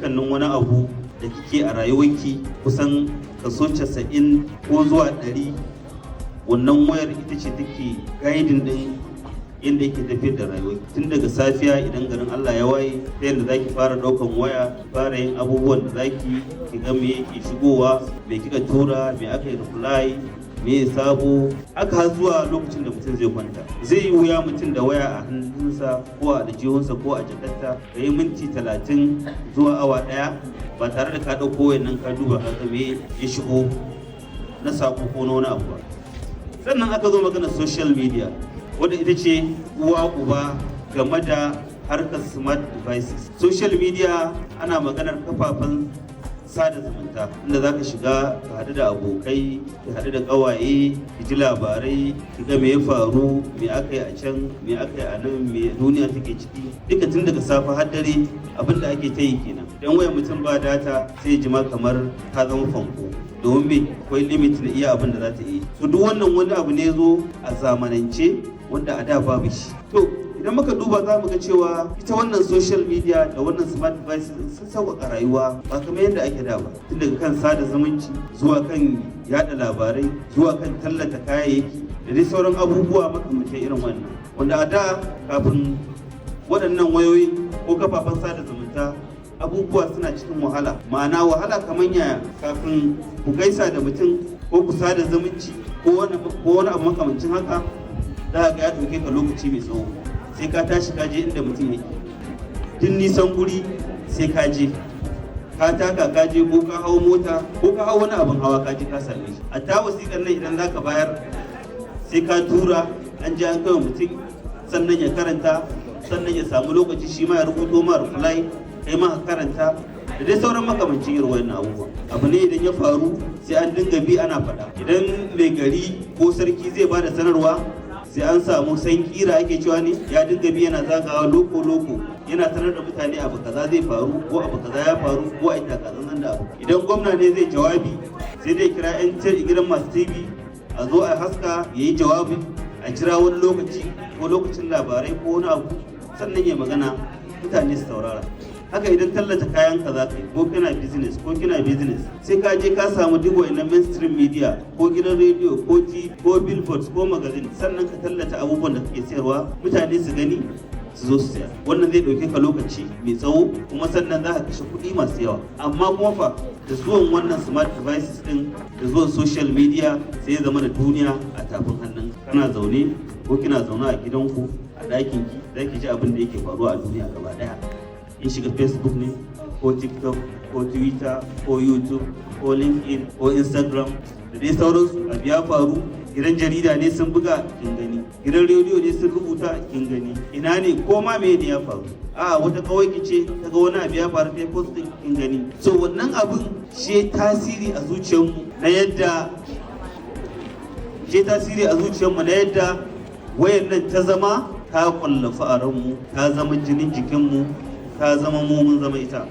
Dukkanin wani abu da kike a rayuwarki, kusan kaso 90 ko zuwa 100, wannan wayar ita ce take guiding din yadda yake tafiyar da rayuwa. Tun daga safiya idan garin Allah ya waye, ta yadda zaki fara daukan waya, fara yin abubuwan da zaki ki ga me yake shigowa, me kika tura, me aka yi reply, me sabo, haka har zuwa lokacin da mutum zai kwanta. Zai yi wuya mutum da waya a hannunsa ko a aljihunsa ko a jakarta ka yi minti 30 zuwa awa 1 ba tare da ka ɗauko wayan nan ka duba ka ga me ya shigo na sako ko na wani abu ba. Sannan aka zo magana social media, wadda ita ce uwa uba game da harkar smart devices. Social media ana maganar kafafen sada zumunta, inda za ka shiga ka haɗu da abokai, ka haɗu da ƙawaye, ki ji labarai, ki ga me ya faru, me aka yi a can, me aka yi a nan, me duniya take ciki. Duka tun daga safe har dare abin da ake ta yi kenan. Dan wayar mutum ba data, sai ji ma kamar ta zama fanko, domin me? Akwai limit na iya abin da za ta yi. So duk wannan wani abu ne zo a zamanance wanda a da babu shi. To, idan muka duba za mu ga cewa ita wannan social media da wannan smart devices sun sauƙaƙa rayuwa ba kamar yadda ake da ba, tun daga kan sada zumunci zuwa kan yada labarai zuwa kan tallata kayayyaki da dai sauran abubuwa makamantan irin wannan, wanda a da kafin waɗannan wayoyi ko kafafen sada zumunta abubuwa suna cikin wahala. Ma'ana wahala kamar yaya? Kafin ku gaisa da mutum ko ku sada zumunci ko wani abu makamancin haka, za ga ya ɗauke ka lokaci mai tsawo. Sai ka tashi ka je inda mutum yake, tun nisan guri, sai ka je ka taka ka je, ko ka hau mota ko ka hau wani abin hawa ka je ka same shi. A ta wasiƙar nan idan za ka bayar, sai ka tura an je an kai mutum, sannan ya karanta, sannan ya samu lokaci shi ma ya rubuto ma reply, kai ma ka karanta, da dai sauran makamancin irin wannan abubuwa. Abu ne idan ya faru sai an dinga bi ana faɗa. Idan mai gari ko sarki zai ba da sanarwa, sai an samu san kira ake cewa ne, ya dinga bi yana zagawa loko loko yana sanar da mutane abu kaza zai faru ko abu kaza ya faru ko a ita kaza nan da abu. Idan gwamna ne zai jawabi, sai dai kira yan gidan masu TV a zo a haska ya yi jawabi, a jira wani lokaci ko lokacin labarai ko wani abu, sannan ya magana mutane su saurara. Haka idan tallata kayan ka za ka yi, ko kana business ko kina business, sai ka je ka samu duk wa'annan mainstream media, ko gidan rediyo ko TV ko billboards ko magazine, sannan ka tallata abubuwan da kake sayarwa, mutane su gani su zo su saya. Wannan zai dauke ka lokaci mai tsawo, kuma sannan za ka kashe kuɗi masu yawa. Amma kuma fa da zuwan wannan smart devices din, da zuwan social media, sai ya zama da duniya a tafin hannun. Kana zaune ko kina zaune a gidanku, a ɗakin ki, za ki ji abin da yake faruwa a duniya gaba ɗaya. In shiga Facebook ne ko TikTok ko Twitter ko YouTube ko LinkedIn ko Instagram da dai sauransu, abu ya faru, gidan jarida ne sun buga, kin gani, gidan rediyo ne sun rubuta, kin gani, ina ne ko ma me ne ya faru, a wata kawai ki ce ta ga wani abu ya faru, ta post din, kin gani. So wannan abin shi tasiri a zuciyarmu na yadda shi tasiri a zuciyarmu na yadda wayan nan ta zama ta kwallafa a ranmu, ta zama jinin jikinmu, ta zama mu, mun zama ita.